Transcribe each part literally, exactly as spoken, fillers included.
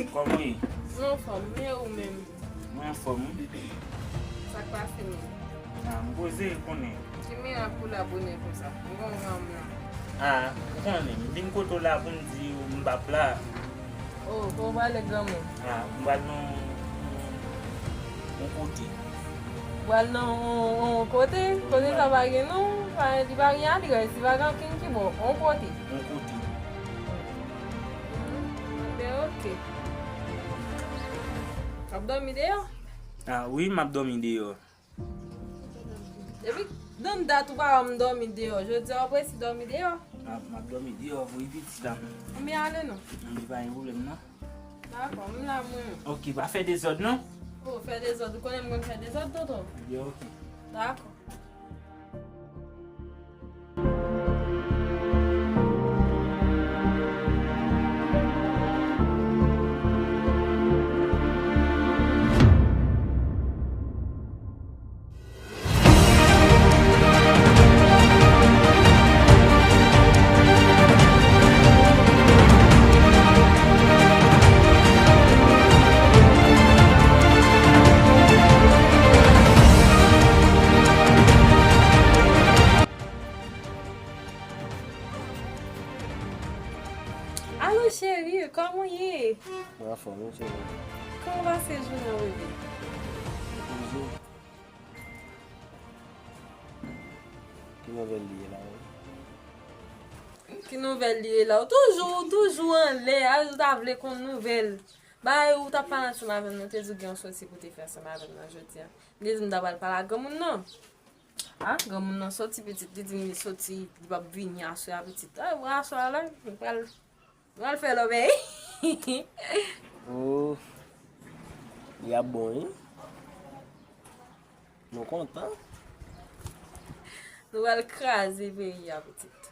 Kòman w ye? Mwen anfòm, men ou menm? Mwen anfòm, wi. Sa k pase menm? Ah, m poze konnen. Ki mirak ou la bonè konsa? M gon granm nan. Ah, ou konnen, m vin kote w la pou m di w m p ap la. Oh, pou w prale granmoun? Ah, m pral nan yon kote. Pral nan yon, yon kote? Kote sa pa gen non, pa, li pa gen adrès, li pa gen ankenn kibò, yon kote. Yon kote. Hmm, ben oke. W ap dòmi deyò? Ah, wi, m ap dòmi deyò. Depi nan dat ou pa wè m dòmi deyò, jodi a w ap resi dòmi deyò? M ap, m ap dòmi deyò, wi, pitit la. Anben ale non. Anben pa gen pwoblèm non. Dakò, m la mwen. Oke, pa fè dezòd non. Oh, fè dezòd, ou konnen m konn fè dezòd, tonton? Anben oke. Dakò. Alo cheri, kòman w ye? Mwen anfòm wi cheri. Kòman w pase jounen an bebe? Bonjou. Ki nouvèl li ye la menm? Ki nouvèl li ye la? Ou toujou, ou toujou anlè, a, ou ta vle konn nouvèl. Bagay ou t ap pale ansanm avè m nan, te di w gen yon sòti pou te fè ansanm avè m nan jodi a. M te di m ta pral pale ak granmoun nan. A, granmoun nan sòti pitit, li di m li sòti, li p ap vini aswè a pitit. A, bon, aswè a la, m pral, m pral fè lòbèy. Oh, li ap bon, wi. Nou kontan. Nou pral kraze peyi a, pitit.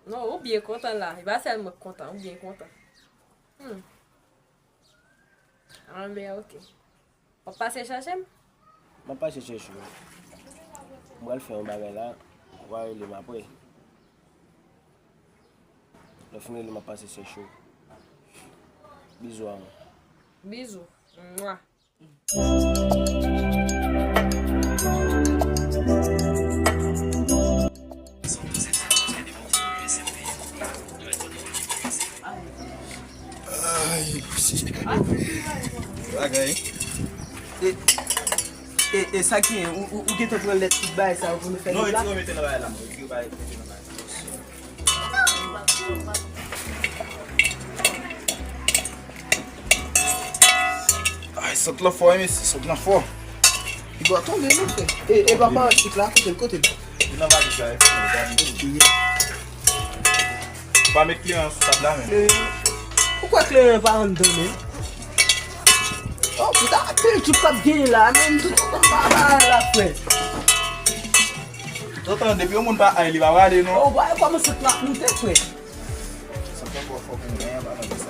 Non, ou byen kontan la. E pa sèl mwen k kontan, ou byen kontan. Hmm. Anben, oke. W ap pase chèche m? M ap pase chèche w. M pral fè yon bagay la, w a rele m apre. Lè w fin rele m, m ap pase chèche w. Bizou a mwen. Bizou. Mwa. Ay, piti. Bagay. E, e, e sa ki, ou, ou, ou gentan pran lèt tout bagay sa yo pou nou fè. Non, retire, mete nan bagay la, mete nan bagay la. Ay, sant lan fò, wi, mesye, sant lan fò. Li dwe tonbe, non, frè. E, e papa, sik la, kote l, kote l? Li nan valiz la, wi, frè, gade li. Ou pa met kleren an sou tab la, menm. Kleren? Ou kwè kleren an pa anndan, menm? Oh, puta, anpil tout k ap genyen la, menm tout anba la, frè. Tonton, depi yon moun pa ay, li pa prale, non. Oh, bagay kòmanse ap moute, frè. Sa fè bò fò pou mwen, an palan de sa.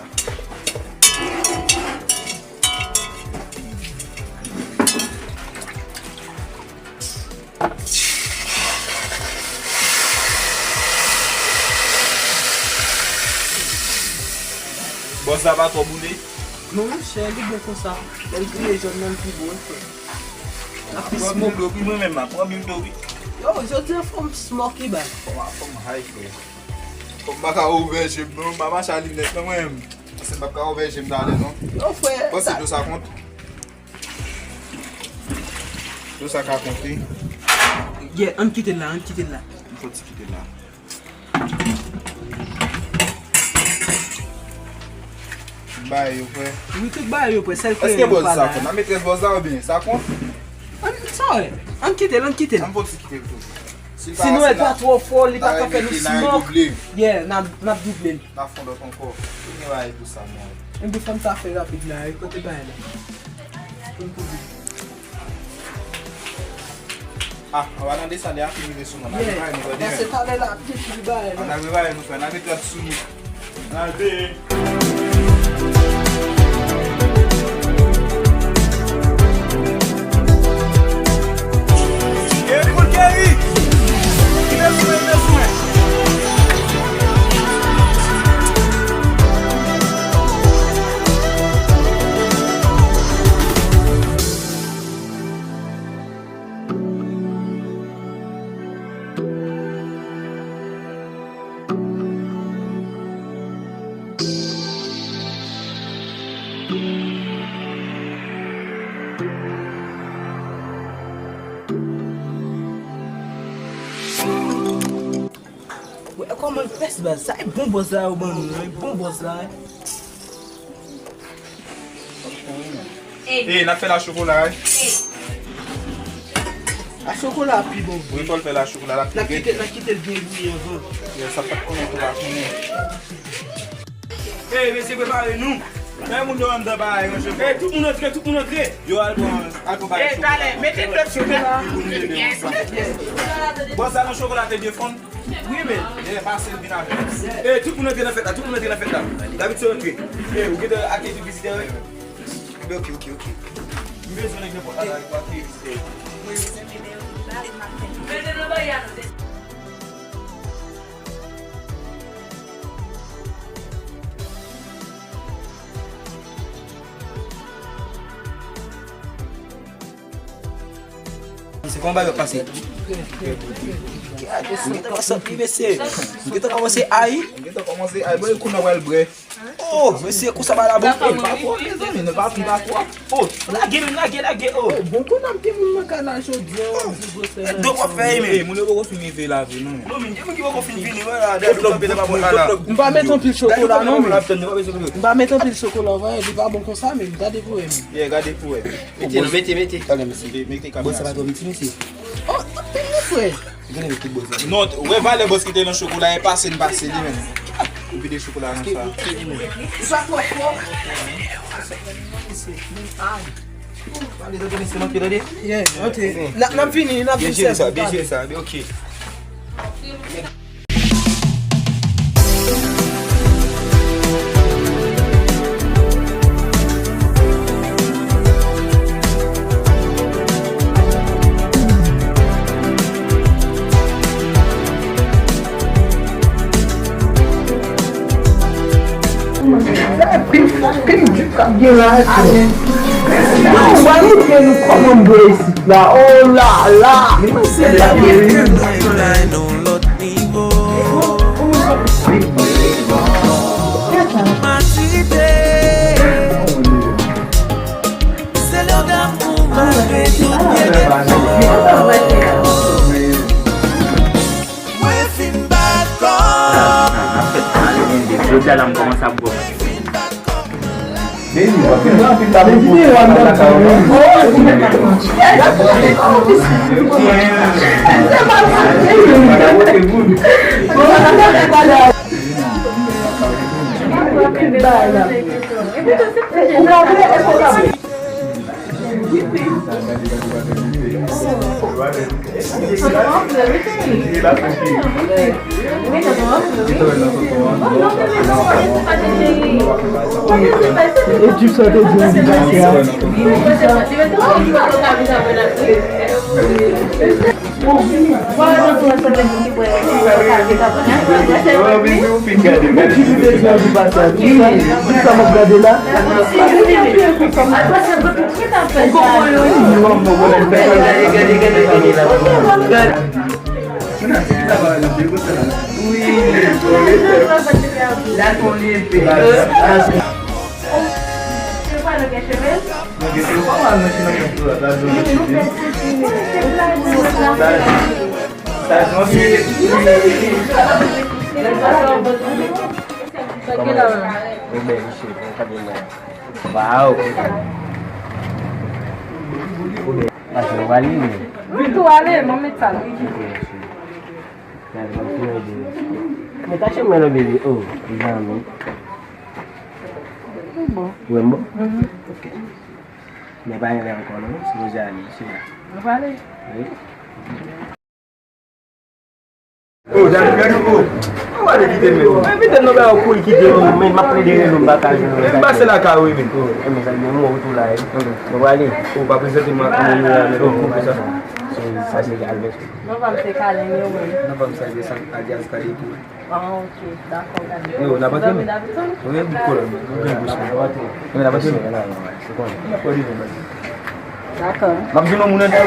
Bòz la pa twò boule? Non, monchè, li bon konsa. Lè l griye jòn nan, l pi bon, frè. L ap pi smoke. Pran bil dlo, wi, mwen menm, m ap pran bil dlo, wi. Yo, jodi a fò m smoke, baz. Fò m, fò m high, frè. Fò m pa ka ouvè je m, non, m pa mache a linèt, non, mwen menm. Paske m p ap ka ouvè je m talè, non. Yo, frè. Panse dlo sa kont. Dlo sa ka konte. Yeah, ann kite l la, ann kite l la. M fò ti kite l la. Bay yo, frè. Wi, tout bay yo, frè. Sèl ke... Èske bòz sa kont? Nan metrès bòz la oubyen sa kont? Ann, sa wè. Ann kite l, ann kite l. Ann fò ti kite l tou. Si nou wè l pa twò fò, li pa ka fè nou smoke. Yeah, n ap, n ap double l. N ap fè lòt ankò. Ou gen bagay pou sa, mwen. Enben, fò n ta fè rapid la, wi, kote bagay la? Pou n kouri. Ah, anba nan desann, li ap rive sou mwen. N a rive nou, tande. Paske talè la ap detwi bagay la. N a rive nou, frè. N a met lòt sou nou. N a rive. Keri pou Keri! Ki bezwen, bezwen! Wè kòman l fè baz, sa e bon bòs la yo ban nou nan, e bon bòs la. Ey, n ap fè la chokola, wi. A chokola pi bon. Wi, fò l fè la chokola, la pi red. N ap kite, n ap kite l byen bouyi anvan. Sa pa t konnen tou pa konnen. Ey, mesye, prepare nou. Fè moun yo anndan bagay, manje. Ey, tout moun antre, tout moun antre. Yo, al pran, al pran bagay. Ey, talè, mete dlo sou la. Bòs la nan chokola te byen fonn. Wi, men. Ye, pase l vin avè l. Ey, tout moun antre nan fèt la, tout moun antre nan fèt la. Dabitid se yo antre. Ey, ou gentan akeyi tout vizitè yo? Wi, ok, ok, ok. M bezwen nèg nenpòt la, la, pou akeyi vizitè yo. Mete nan bagay a nou. Mesye, kòman bagay yo pase? Gad, m gentan kòmanse ap ri, mesye. M gentan kòmanse ap ri. M gentan kòmanse ap ri. Bon, e kounye a w al bwè. Oh, mesye, konsa bagay la bon. E pa twòp, mezanmi, nou pa, nou pa twòp. Oh, lage, men lage, lage, oh. Oh, bon, kounye a m gen moun nan kay la jodi a, w ap di gwosè. Donk w ap fè, men. Ey, moun yo poko fin rive la, vre, non. Non, men, gen moun ki poko fin vini, wè, la, dèyè nou kanpe nan pa pòt la, la. M pa met anpil chokola, non, men. M pa met anpil chokola, w wè, li pa bon konsa, men gade pou wè, men. Yeah, gade pou wè. Mete non, mete, mete. Talè, mesye. Mete, mete kamera. Bon, sa pa twò piti, mesye. Oh, anpil, wi, frè. Gade ki bòs la. Non, wè valè bòs ki te nan chokola, e pase n pase li menm. Ou vide chokola nan sa. Li pa twò fò. Pale tande mesye manke tande. Yeah, ok. N ap, n ap vini, n ap vini sèvi. Byen jere sa, byen jere sa, ok. Sa pil, pil di k ap gen la, tou. Ou va montre nou kòman m bwè isit la. Oh la la! Se la ki Mwen fin bat kò. Jodi a la m kòmanse ap gwo. Kòman yo? Yo bèl, mesye, nan kado la. Waw! Ou bèl. Pase, nou prale, men. Nou tou ale, mwen met sa la. Ok, mesye. Gade, mwen tou ede. Men tache mwen non, bebe. Oh, mezanmi. Bon. Ou wè m bon? Mhm. Ok. Men pa gen lè ankò, non. Sipoze ale, mesye la. Nou prale. Wi. Oh, Dani, gade, oh. Ou ale kite m, men. Men, pete nou ba yo kouri kite m, men m ap plede rele w, m pa ka jwenn w. Men m pase lakay ou, men. Oh, e men sa, men mwen retour la, wi. Mwen prale. Ou pa prezante m ak mwen la, men oh, konsa. Se, sa se Albert. Non pa m se Kalen, yo, men. Non pa m se Albert, Adias Kalen tou. Ah, ok, dakò, gade. Yo, n ap antre, men. Wi, bout kolòn, ou gen bouch, men. Yo, n ap antre, men. Ou konnen. N ap antre, men. Dakò. M ap jwenn yon moun anndan.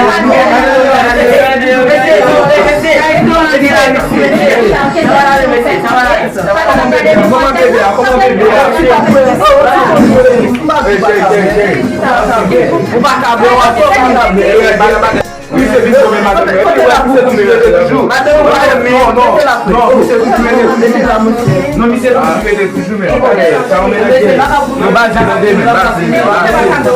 Kòman bebe a? Kòman bebe a? Ou pa ka bwè, w ap fè w pa ka bwè. Misye vin tonbe madanm mwen. Epi wè, misye vin mete toujou. Madanm mwen pa renmen. Non, non, non, misye vin mete toujou. Non, misye vin mete toujou, men. Sa yon mete. Yo baze tande, men. Baze, baze.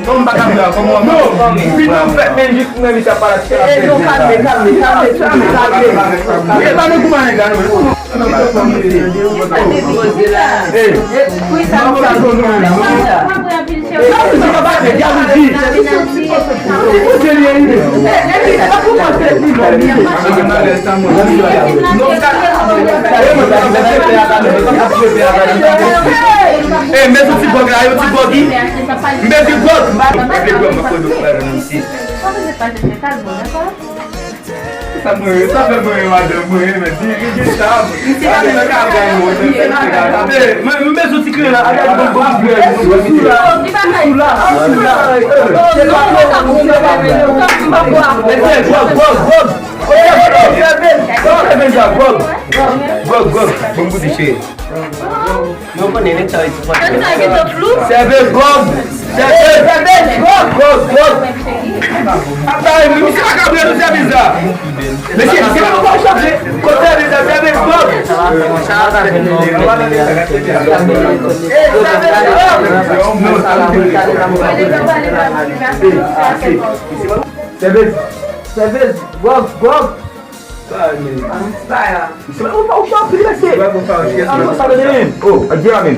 Non, m pa ka bwè, kòman w ap fè? Non, fin nan fèt, men jis nan misye ap pale. E, non, kalme, kalme, kalme, kalme, kalme. E pa nan goumen nèg la, non. E, men sou ti gwòg la, yo ti gwòg, wi. Men ti gwòg. Mwen vle bwè, mwen konnen ou pa nan isit. Sa mwen, sa fè mwen, madanm mwen, men di, di, di sa. Misye pa menm ka bwè, non. Misye pa menm ka bwè. Mwen, mwen bezwen ti kren la, avèk bon, bon, bon, bon, sou la, sou la, sou la. Gwòg, gwòg, gwòg. Gwòg, gwòg, gwòg. Gwòg, gwòg. Bon, bon, cheri. Nou konnen nèg sa yo ti pòt. Nèg sa yo gen tan flou. Sève gwòg. Sève, sève gwòg, gwòg, gwòg. Apa, misye pa ka bwè nou sèvis la. Mesye, misye pa ka chanje. Kot sèvis la, sève gwòg. E, sève gwòg. Sève, sève gwòg, gwòg. Sa, men. Misye, ou pa, ou pa anpil, mesye. Ou pa anpil, mesye. Ou pa anpil, mesye. Oh, adye, amen.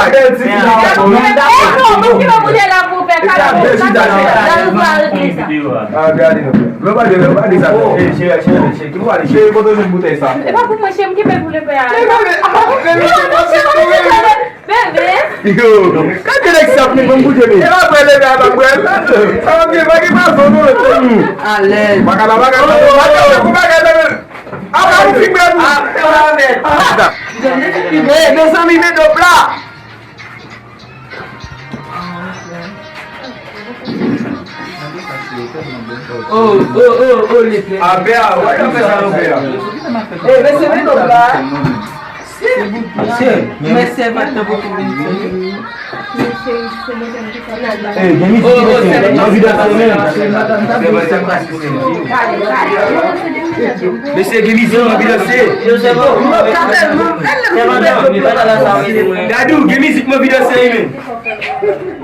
a bèl ti fi nan. E non, mwen ki mwen boule la pou fè kado. Kado sa regle sa. Ah, gade non. Lè pa de, lè pa de sa. Oh, cheri, cheri, cheri, ki pou ale? Cheri, kote w jwenn boutèy sa? E pa pou mwen, cheri, m ki bèl pou le pè a. Bebe. Yo, gade nèg sa ap vin ban m kout je men. E pa bwè leve a pa bwè. Sa va byen, pa gen pafon non. Alèz. Bagay la, bagay la, bagay la, bagay la. A pa ou fin bwè nou. Mezanmi, men dòp la. Oh, oh, oh, oh, lepè. Apè a, wè, apè sa nou fè a. Eh, mesye, men dòp la. Mesye, mèsi, mèsi, mèsi. Eh, gen mizik ki mete anvi danse men. Mesye, gen mizik anvi danse. Dadou, gen mizik anvi danse men.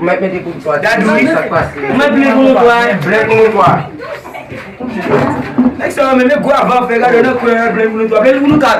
Mwen mete pou twa. Dadou, wi. Mwen blen pou nou twa. Blen pou nou twa. Nèg sa yo menm, e gwo avan fè, gade nan kwen, blen pou nou twa. Blen pou nou kat.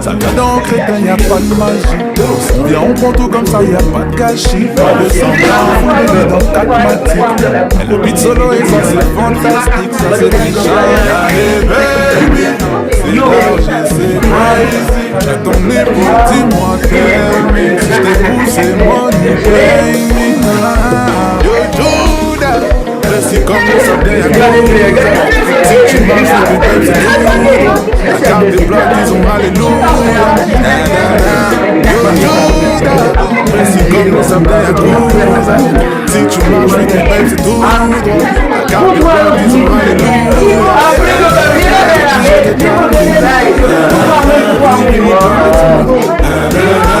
Sa ka dans kreten, y a pas de magie. Osi byen ou pran tou kòmsa, y a pas de gâchis. Pas de semblant, foule bebe dans quatre matiques. Elle habite solo et ça c'est fantastique. Ça c'est déjà. Allez baby, c'est large et c'est crazy. J'ai ton niveau, dis-moi, tell me. Si je t'ai poussé, money, pay me. Yo, Juda. Presi kòm le sable à cause. Si tu marches sur du peuple, c'est tout droit. La carte des plaques, disons alléluia. Yo, Juda. Presi kòm le sable à cause. Si tu marches sur du peuple, c'est tout droit. La carte des plaques, disons alléluia.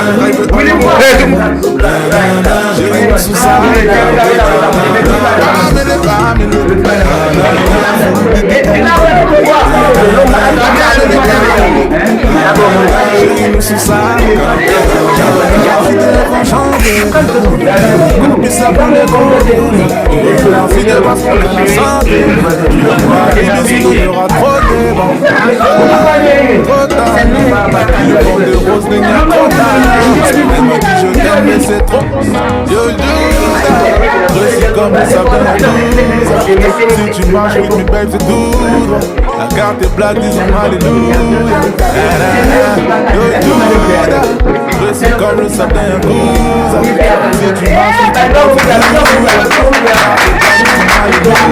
Hey, tout le monde. Jere nou sou sa. Jere nou sou sa. Chante. Plis la pou leve. Fidèl paske la santé. Yo pa gen bizou, yo pa twò devan. Twò ta. Yo pran de rose, nèg la twò ta. Mwen di je t'aime, mais c'est trop. Yo, Juda, presi kòm le sable à cause. Si tu marches with me, babe, c'est tout droit. La carte des plaques, disons alléluia. Yo, Juda, presi kòm le sable à cause. Si tu marches with me, babe, c'est tout droit.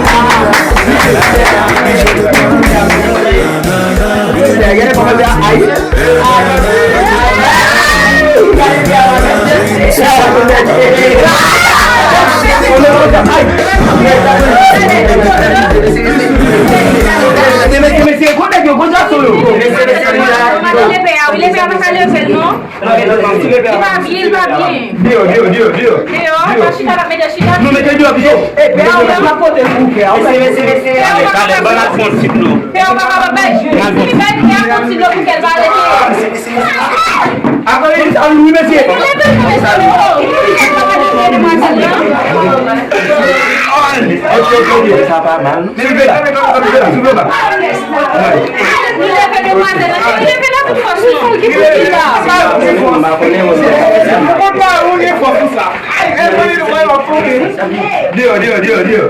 Mesye, kote yo? Kote yo? Wi, lepè a, wi, lepè a pa ka leve l non. Li pa byen, li pa byen. Deyò, deyò, deyò, deyò. Deyò, pa chita, pa mete chita. Nou mete deyò pito. Pè a, ou pa pote l pou pè a. Mesye, mesye, mesye. Pè a, ou pa kapab. Pè a, ou pa kapab bay. Li bay pè a konn ti dlo pou kè l pa rete. Apre li di, al wi, mesye. Li leve l, mesye. Li pa ka leve demwazèl lan. Ok, ok, ok. Sa pa mal. Soulve la, soulve la, soulve la. Li leve demwazèl la, li leve la pou fòs non. Ki pou ki la? Deyò, deyò, deyò, deyò.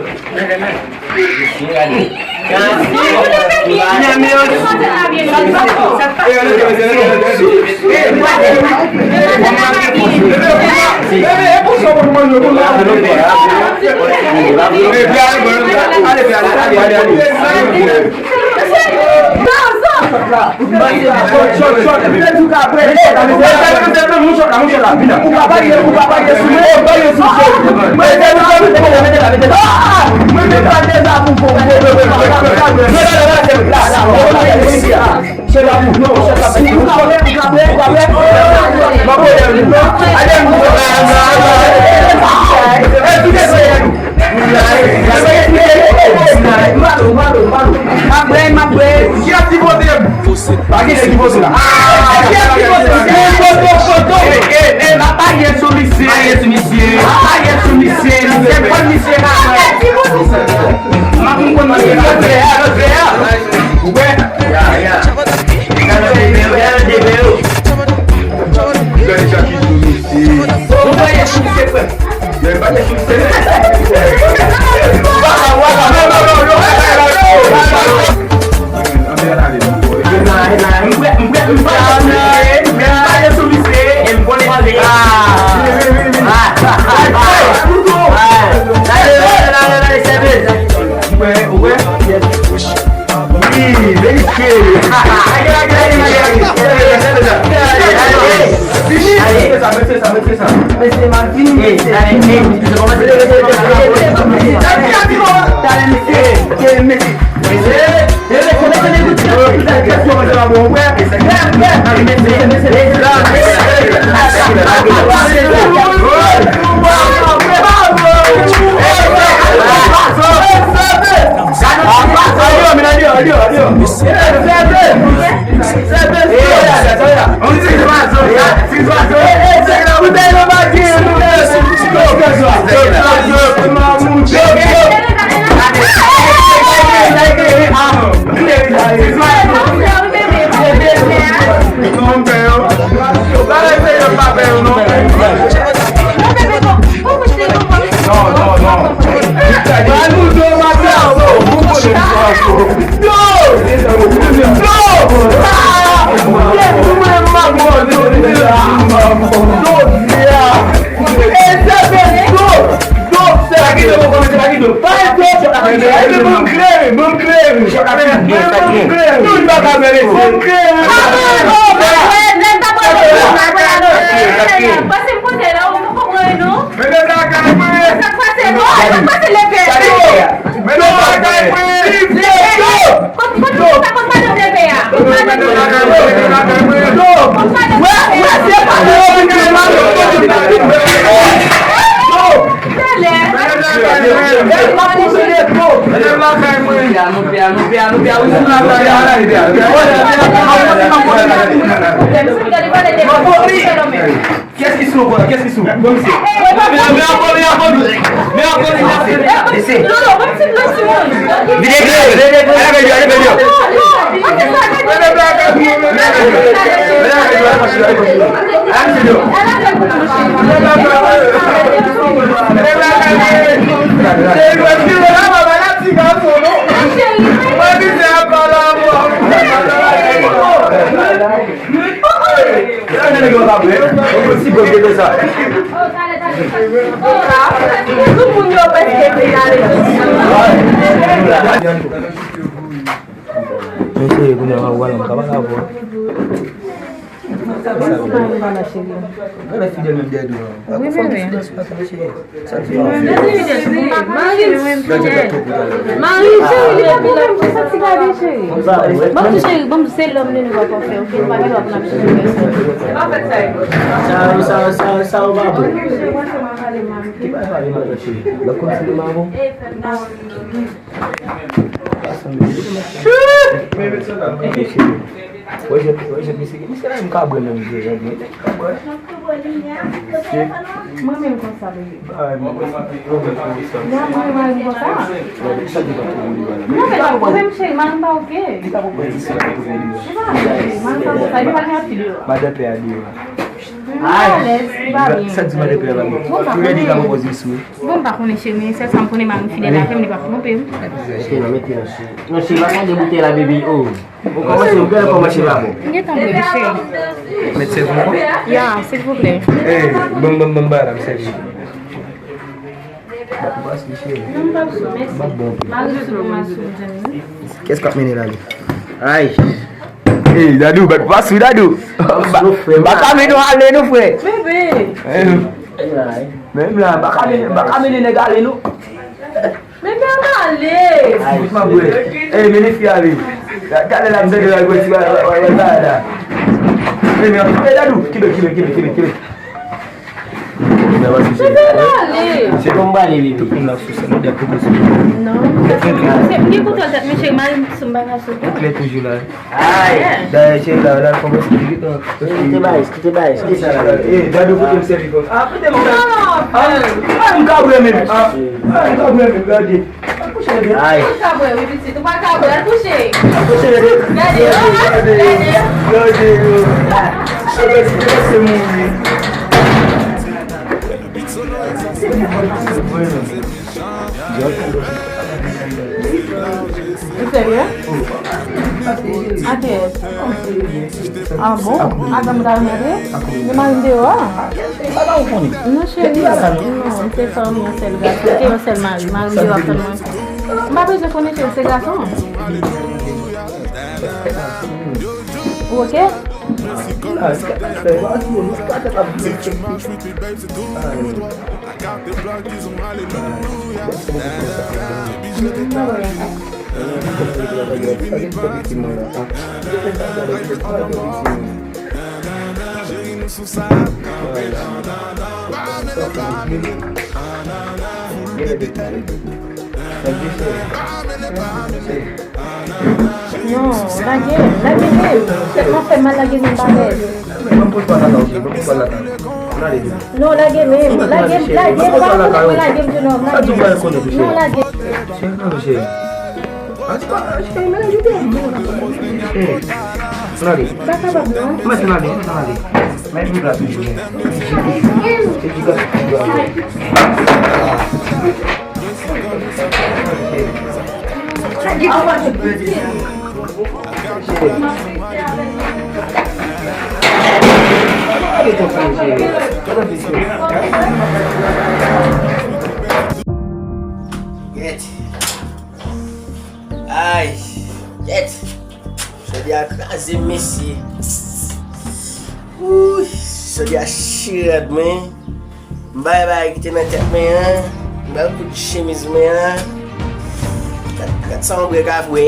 Pa gen nèg ki poze la. Foto, foto, foto. Pale sou misye. Pale sou misye. Misye pran misye la. M ap konn misye la. Ou wè? Gade sa ki sou misye. Ou wè, se frè. Non, non, non. Kiyès ki sou ankò la? Kiyès ki sou? Bon, mesye. Men ankò, men ankò, men ankò, men ankò. Mesye. Vide eklere. Ale avèk yo, ale avèk yo. Tout moun yo prèske fin ale. Men cheri, kounye a w ap wè m ka pale avè w. Gade fidèl menm dèyè do a. Wi, bebe. Mari, cheri, li pa pwoblèm pou sa ti gade, cheri. Ban m di, cheri, ban m di, se lòm li nou pa fè, oke? Nou pa gen dwa pou n ap jije pèsòn. Sa, sa, sa, sa, ou pa bon. Ki pa pale mal, cheri? Lòt konn si li pa bon. Chut! Wè jèt, wè jèt, misye, misye la menm ka bwè menm vre, jan li ka bwè. Mwen menm konsa, bebe. Ay, mwen konsa. Ya, mwen menm konsa. Non, men pa pwoblèm, cheri, mari m pa oke. Li pa oke, mari m pa konsa, li pa gen anpil yo. Madan pè a deyò a. Mwen alèz, li pa byen. Sa di madan pè a pa byen. Tou lè de ka pran pòz li sou. Bon, m pa konnen, cheri, men sèl sa m konnen, mari m fidèl avè m, li p ap twonpe m. Mete non, mete non, cheri. Non, cheri, pa gade boutèy la, bebe. Oh. Ou kòmanse, ou genlè kòmanse pa bon. M gentan bwè li, cheri. Mèt sèvi m ankò? Ya, silvouplè. Eh, ban m, ban m, ban m bagay la, m sèvi. Bat ou pa sou, cheri. Non, m p ap sou, mèsi. Bat bon. Mari sou, mari sou, m ap sou. Kiyès k ap mennen la, li? Ay. Ey, Dadou, bat ou pa sou, Dadou. M pa ka mennen w ale, non, frè. Bebe. Eh. Menm la, m pa ka mennen, m pa ka mennen nèg ale, non. Men Bènale! Ay, fout m ap bwè. Ey, men fi ale. Talè la, m tande l al bwè ti bagay la. Ey, men, ey, Dadou, kenbe, kenbe, kenbe, kenbe, kenbe. Men Bènale! Se bon, m prale, bebe. Tout moun ap sou sèn, nou dèk kote sou. Non, m gen kontwòl tèt mwen, cheri, mari m sou m pa ka sou. Ou klè toujou la. Ay! Dayè, cheri, la, la, kòmanse vit, non. Kite bay, kite bay, kite sa la. Eh, gade kote m sèvi kòb. Ah, kote m sèvi. Ah, ah, m ka bwè menm. Ah, ah, m ka bwè menm, gade. Al kouche, bebe. Ay. Ou ka bwè, wi, pitit. Ou pa ka bwè, al kouche. Al kouche, bebe. Gade, oh, gade. Gade, yo. Gade, se mouri. Ou serye? A kiyès? Ah bon? A granmoun ta vin antre? Gen mari m deyò a? Non, cheri. Non, m te fè yon sèl gason. M te yon sèl mari. Mari m deyò ap tann mwen. M pa bezwen konnen, cheri, se gason. Ou oke? Non, lage, lage menm. Tèt mwen fè mal, lage menm bagay. Ban m pran bal la, ok, ban m pran bal la. Non, lage menm, lage, lage, lage, lage, lage, lage. Ann ale. Ann ale. Ann ale. Mwen ann ale. Mwen ann ale. Gèt. Ay, gèt. Chòdyè a kraze m, mesye. Wouy, chòdyè a chire rad mwen. M bay bay ki te nan tèt mwen an. M bay kout chemiz mwen an. Gad, gad sa yon brek apre.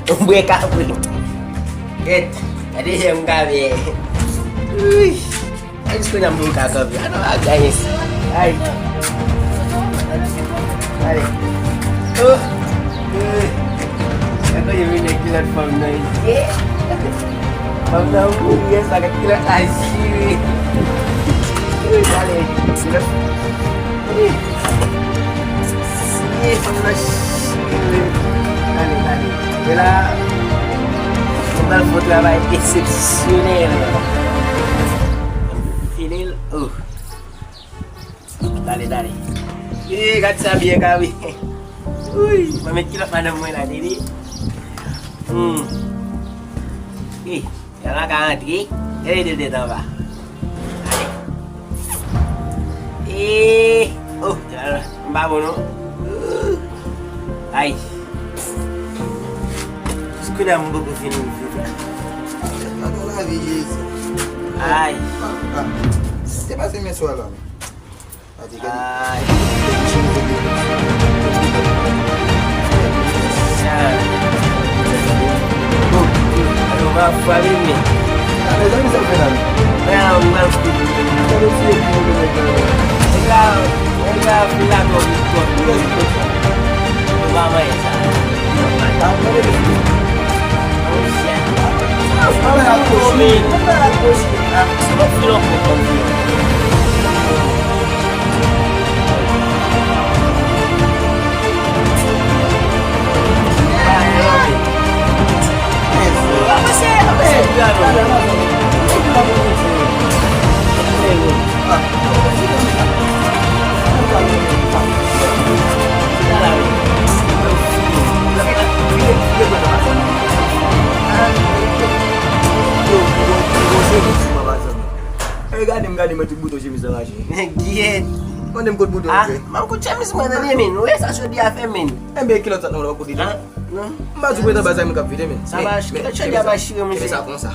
Yon brek apre. Gèt, gade jan m ka fè. Wouy. Ay, jis kounye a m vin ka kanpe. Gade yon bagay isi. Ay. Gade. Oh. Eh. Gade kounye a vin nèg kilòt fanm nan isi. Fanm nan mouri, sa gade kilòt la chire. Ui, gade. Kilòt. Ui. Siye fanm nan chire. Gade, gade. E la, nou pral fè yon travay eksepsyonèl. File l, oh. Tande, tande. Ee, gad sa byen ka wi. Ui, mwen met kilòt madanm mwen la, tande. Hmm. Ee, yal la ka antre. Gade de tèt anba. Tande. Ee, oh, yal la. M pa bon non. Ay. Jis kounye a m poko fini viv la. Nan lavi Jezi. Ay. Ah, ah. Sa te pase men swa la. Ay. Ay. Alo, va frape men. Ah, mezanmi, sa fè la. Mwen a, mwen a. Nèg la, nèg la fin lakò vit twòp. Yo pa manyen sa. Ey, gade m, gade mwen, tout bouton chemiz lan rache. Gyèt. Mande m kot bouton an ye. Ah, m ap kout chemiz mwen, tande, men. Ou wè sa chòdyè a fè, men. Enben, kilòt sa nan mwen, ou pa koute li? Ah, non. M pa di w mwen nan baz la, men k ap vide, men. Sa va, kilòt chòdyè a va chire, mesye. Sa konsa.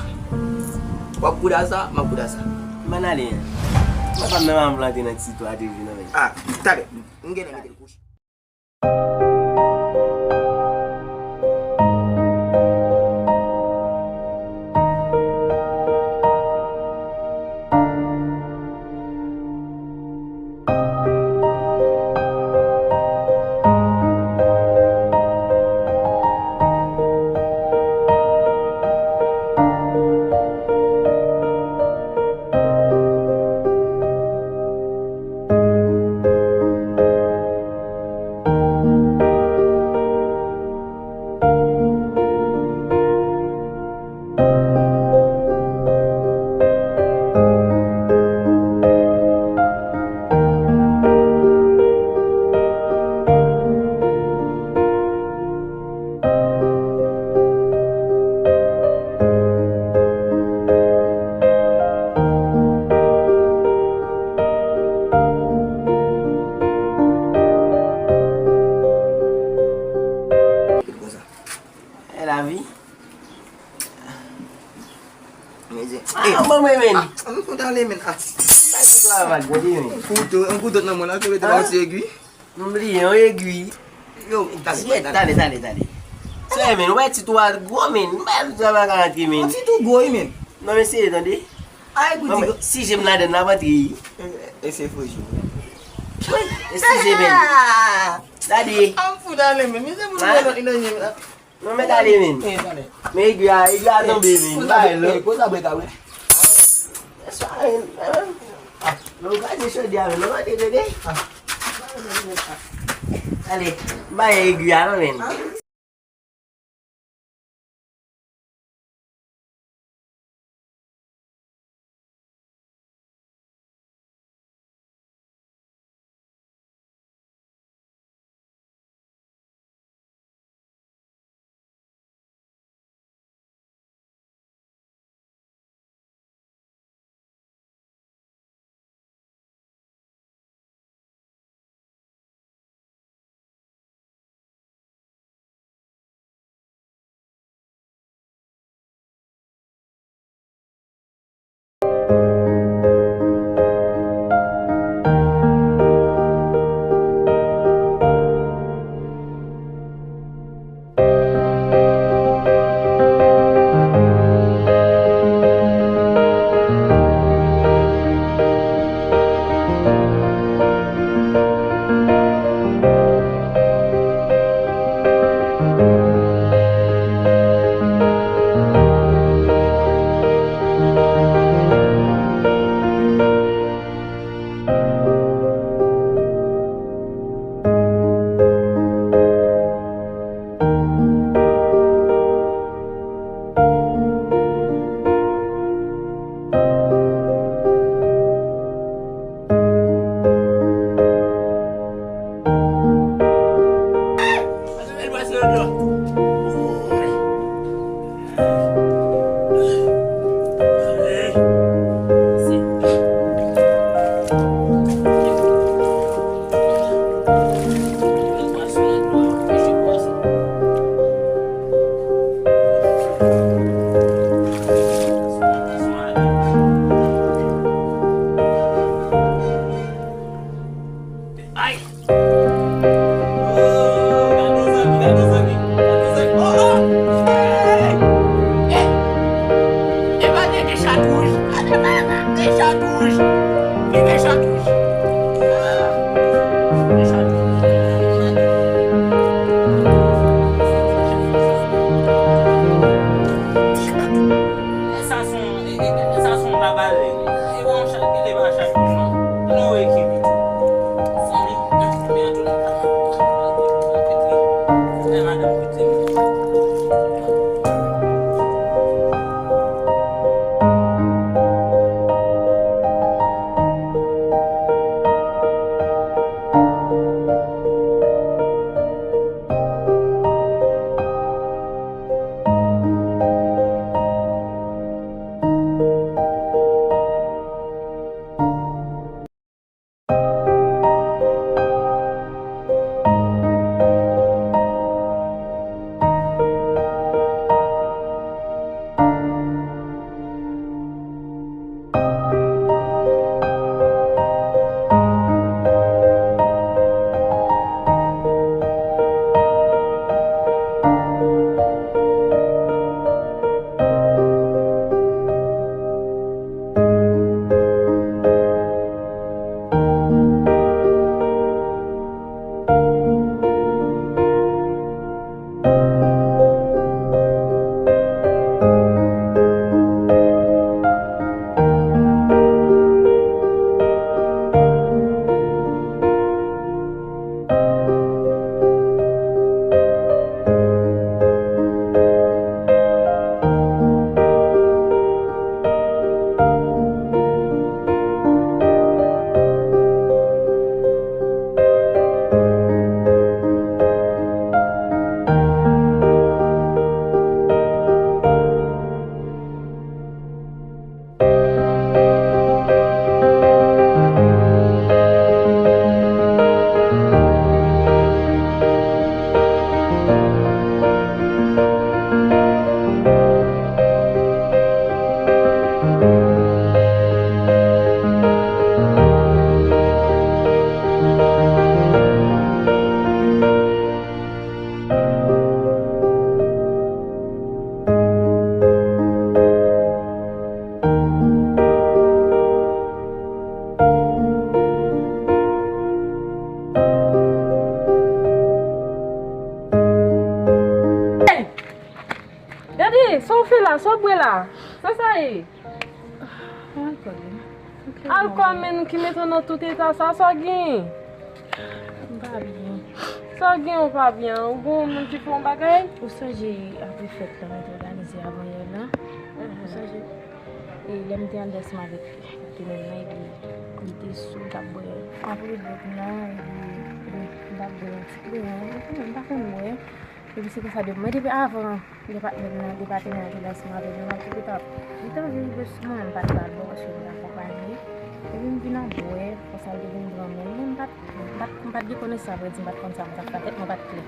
W ap koud a sa, m ap koud a sa. M ann ale. Mwen pa menm an plante nan ti twa de vi nan men. Ah, talè. M gen lè mete l kouche. E lavi. Ah, mwen, mwen, men. Ah, m fout ale, men. Ah. Sa ki travay, gade, men. Yon kouto, yon kouto nan mwen la, ki rete yon ti egwi. M bliye, yon egwi. Yo, tande, tande, tande, tande. Sèyè, men, ou wè tit ou a gwo, men. M pa vle travay ka antre, men. Yon tit ou gwo, wi, men. Non, men, serye, tande. Ay, pou di. Si je m ladann, l ap antre, wi. E, e se fo je w. Wi, e si je, men. Gade. An fou dale, men. Men se pou nou nan, nan, nan, Non, men gade, men. Men egwi a, egwi a tonbe, men. Bay lo. Kote sa bwè ka wè? Sa, men, men. Men ou gade chodyè a, men. Non, gade, gade. Ale, bay egwi a, non, men. Ay! Oh, gade zanmi, gade zanmi, gade zanmi. Oh, oh! Hey! Hey! E pa de, de chat wouj. Gade, gade, gade, de chat wouj. Ki de chat wouj? Ah, de chat wouj. E sa son, e, e, e sa son babalè. E pa yon chat, genlè pa chat wouj non. Nou wè ki vit. Zanmi, men antouka, men madanm kite m. Sa w bwè la? Sa sa ye? Alkòl wi. Alkòl, men ki mete w nan tout eta sa, sa w genyen? M pa byen. Sa w genyen ou pa byen? Ou gen yon moun ki fè yon bagay? Ou sonje apre fèt la nou te òganize avan yè la? Ou sonje? E lè m te anndan ansanm avèk patnè m nan, epi li te sou, l t ap bwè anpil dwòg nan, epi m t ap bwè yon ti kleyon, m pa konn bwè. Epi se konsa de mwen, depi avan depatman nan, depatman nan te ansanm avèk mwen, m ap toujou t ap, li t anvi rive sou mwen, m pa t ba l bò paske m t akonpanye. Epi m vin ap bwè, konsa l te vin pran men m, men m pa t, m pa t, m pa t gen konesans, vrè di, m pa t konn sa m t ap fè, tèt mwen pa t klè.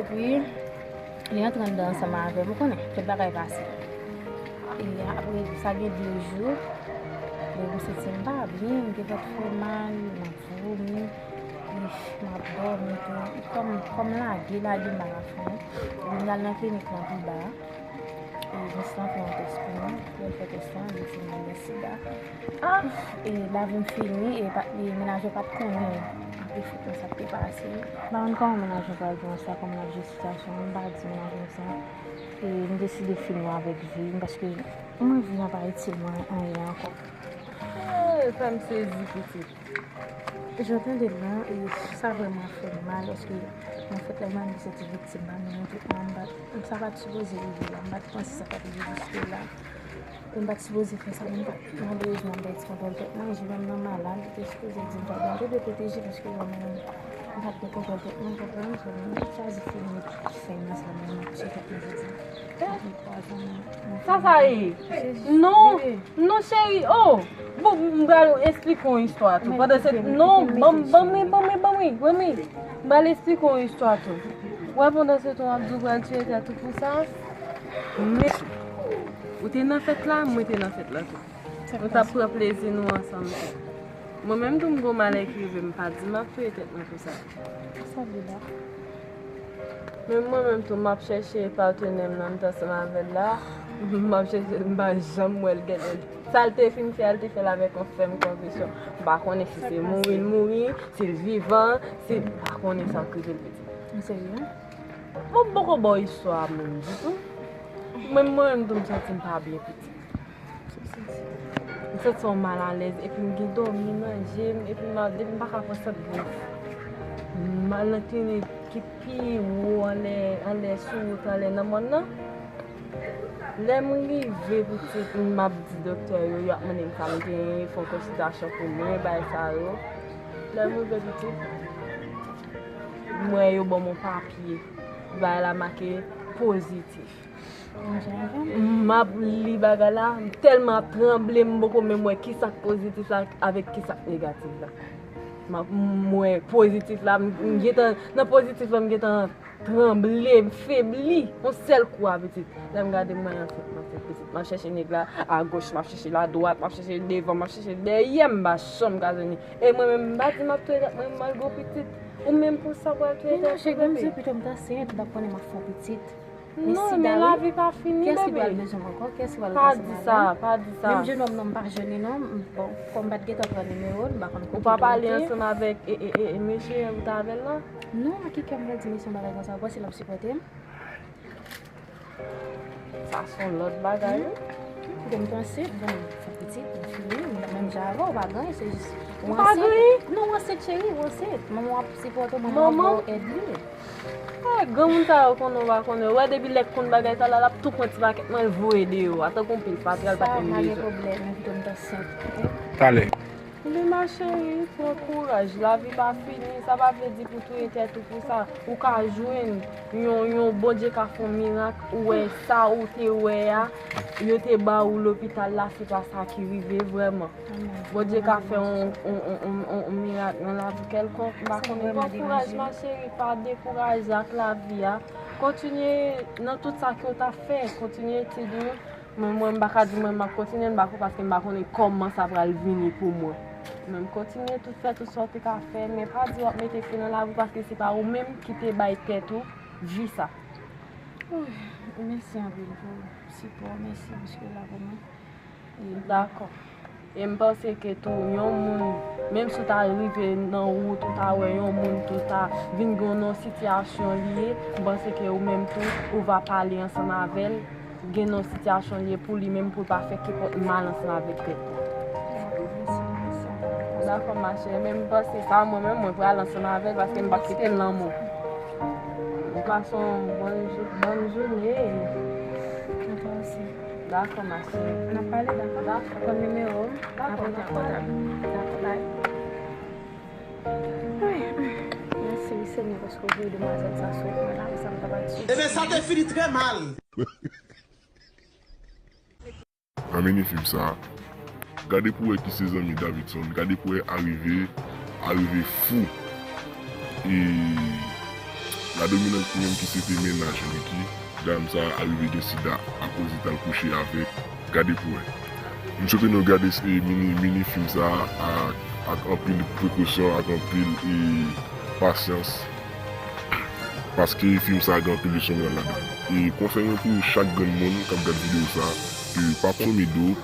Epi, li antre anndan ansanm avè m, ou konnen, tout bagay pase. E apre sa gen de jou, bon, m santi m pa byen, m te fèk fè mal, m ap vomi, m ap dòmi tou. Kòm, kòm lage, lage m pa ka fè anyen. Epi m t al nan klinik lan pi ba a. E medsen an fè yon tès pou mwen. Lè l fè tès lan, li di mwen gen sida. E lavi m fini, e pa, e mennaj mwen pa t konnen apre fèt lan sa k te pase. M pa konn kòman mennaj mwen pral pran sa, kòman l ap jere sitiyasyon an, m pa di mennaj mwen sa. E m deside fini avèk vi m, paske mwen, vi an pa itil mwen anyen ankò. Eee, fè m sezi, pitit. Jan w tande l lan, e sa vrèman fè m mal, paske nan fèt la, m santi viktim pa m nan tout mwen, m pa t, sa pa t sipoze rive la, m pa t panse sa t ap rive jiske la. E m pa t sipoze fè sa, m pa t, malerezman, m pèdi kontwòl tèt mwen, je menm nan malad, li te sipoze di m fè atò de pwoteje, paske vrèman, m pa t gen kontwòl tèt mwen, konprann, so, m chwazi fini fè nan sa, m ap tye tèt mwen jodi a. Sa sa ye? Non, non, cheri, oh! Bon, m pral esplike yon istwa tou. Pandan se, non, ban m, ban m ri, ban m ri, ban m ri, ban m ri. M pral esplike yon istwa tou. Wè, pandan se tan, w ap di w pral tiye tèt ou pou sa. Men, ou te nan fèt la, mwen te nan fèt la tou. Nou t ap pran plezi nou ansanm tou. Mwen menm tou, m gon malè ki rive, m pa di m ap touye tèt mwen pou sa. Sa vle la? Men mwen menm tou, m ap chèche patnè m nan, m t ansanm avè l la. M ap chèche, m pa janm wè l genlè. Sa l te fin fè a, l te fè l avèk yon fèm konviksyon. M pa konnen si se mouri l mouri, si l vivan, si, m pa konnen sa k rive l, pitit. Ou serye? Mwen poko ba w istwa a menm ditou. Mwen, mwen menm tou, m santi m pa byen, pitit. M santi yon malalèz, epi m gen dòmi nan je m, epi m, depi m pa ka pran sant grenn. M al nan klinik ki pi wo anlè, anlè sou wout, anlè nan mòn nan. Lè m rive, pitit, m ap di doktè yo, y ap mande m sa m genyen, yo fè yon konsiltasyon pou mwen, bagay sa yo. Lè m rive, pitit, m wè yo ban m yon papye. Bagay la make pozitif. M ap li bagay la, m tèlman ap tranble, m poko menm wè kisa k pozitif la avèk kisa k negatif la. M ap, m wè pozitif la, m, m gentan, nan pozitif la, m gentan tranble, m febli, yon sèl kou a, pitit. Lè m gade, m wè ansent, m ansent, pitit. M ap chèche nèg la agoch, m ap chèche l adwat, m ap chèche l devan, m ap chèche l dèyè, m pa janm ka jwenn li. E mwen menm, m pa di m ap touye tèt mwen, m al gen yon pitit. Ou menm pou sa pral touye tèt ou, bebe? Pito m t ansent, m t ap konnen m ap fè yon pitit. Non, men lavi pa fini, bebe. Kiyès ki pral bezwen m ankò? Kiyès ki pral... Pa di sa, pa di sa. Menm jenòm nan, m pa jwenn li non. Bon, kòm m pa t gentan pran nimewo l, m pa konn kote l rete. Ou pa pale ansanm avèk, e, e, e, e mesye ou t avè l lan? Non, a ki kè m pral di mesye yon bagay konsa? Ou panse l ap sipòte m? Sa se yon lòt bagay, wi. Kite m panse, bon, fè pitit, m fini, m menm jan avè w, pa gen anyen, se jis ou ansent. Non, ou ansent, cheri, ou ansent. Manman w ap sipòte w, manman w ap ba w èd li. Eh, granmoun sa yo konnen w pa konnen. Ou wè depi lè k konn bagay sa la, l ap tou pran ti pakèt mwen, l voye deyò a, tankou yon pil fatra, l pa t menm bezwen. Sa pa gen pwoblèm, kite m t ansent, oke? Talè. Wi, ma chérie, pran kouraj. Lavi pa fini. Sa pa vle di pou touye tèt ou pou sa. Ou ka jwenn yon, yon Bondye ka fè yon mirak. Ou wè sa ou te wè a, yo te ba ou lopital la, se pa sa ki rive vrèman. Bondye ka fè yon, yon, yon, yon, yon, yon mirak nan lavi kèlkonk. M pa konnen. Pran kouraj, ma chérie, pa dekouraje ak lavi a. Kontinye nan tout sa ke w t ap fè. Kontinye etid ou. Men mwen, m pa ka di mwen m ap kontinye, m pa ko-, paske m pa konnen kòman sa pral vini pou mwen. Men m kontinye tout, fè tout sa w te ka fè, men pa di w ap mete fen nan lavi w, paske se pa ou menm ki te bay tèt ou vi sa. Mèsi anpil pou sipò w, mèsi paske w la pou mwen. Dakò. E m panse ke tou, yon moun, menm si w ta rive nan wout, ou ta wè yon moun ki ta vin gen yon sitiyasyon li ye, m panse ke ou menm tou, ou va pale ansanm avè l, gen nan sitiyasyon l ye pou li menm, pou l pa fè kenpòt mal ansanm avèk tèt li. Dakò, ma chère, men m panse sa, mwen menm, mwen pral ansanm avè l paske m p ap kite l nan men w. Ou pase yon bòn jou-, bòn jounen. Mwen panse. Dakò, ma chère. N ap pale, dakò? Dakò. Konn nimewo m. Dakò, dakò, dakò. Dakò, bye. Ay, mèsi wi, Senyè, paske w voye demwazèl sa sou mwen la, sa m ta pati sou. Ebyen, sa te fini trè mal. Nan mini fim sa, gade pou wè ki se zanmi Davidson, gade pou wè arive, arive fou. E la dominant li menm ki se te mennaj Ricky, dam sa arive gen sida akoz li t al kouche avèk. Gade pou wè. M swete nou gade se mini, mini fim sa ak, ak anpil prekosyon, ak anpil e, pasyans. Paske fim sa gen anpil leson moral ladan. E konsèy mwen pou chak grann moun k ap gad videyo sa, ke pa konsome dwòg,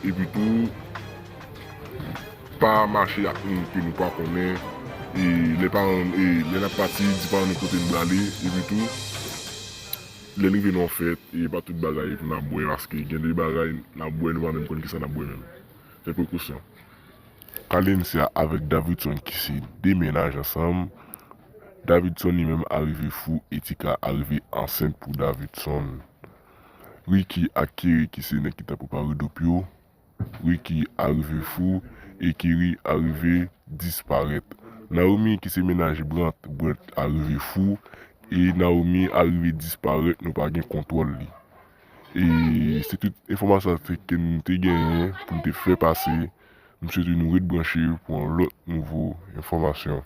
epi tou pa mache ak moun ke nou pa konnen. E lè paran, e lè n ap pati, di paran nou kote n prale, epi tou lè n rive nan yon fèt, e pa tout bagay pou n ap bwè, paske gen de bagay n ap bwè, nou pa menm konn kisa n ap bwè menm. Fè prekosyon. Kalencia avèk Davidson ki se de mennaj ansanm. Davidson li menm arive fou, Etika arive ansent pou Davidson. Ricky ak Kerry ki se nèg ki t ap prepare dop yo. Ricky arive fou e Kerry arive disparèt. Naomi ki se mennaj Brant, Brant arive fou e Naomi arive disparèt, nou pa gen kontwòl li. E se tout enfòmasyon sa ke n te genyen pou n te fè pase. M swete nou ret branche pou yon lòt nouvo enfòmasyon.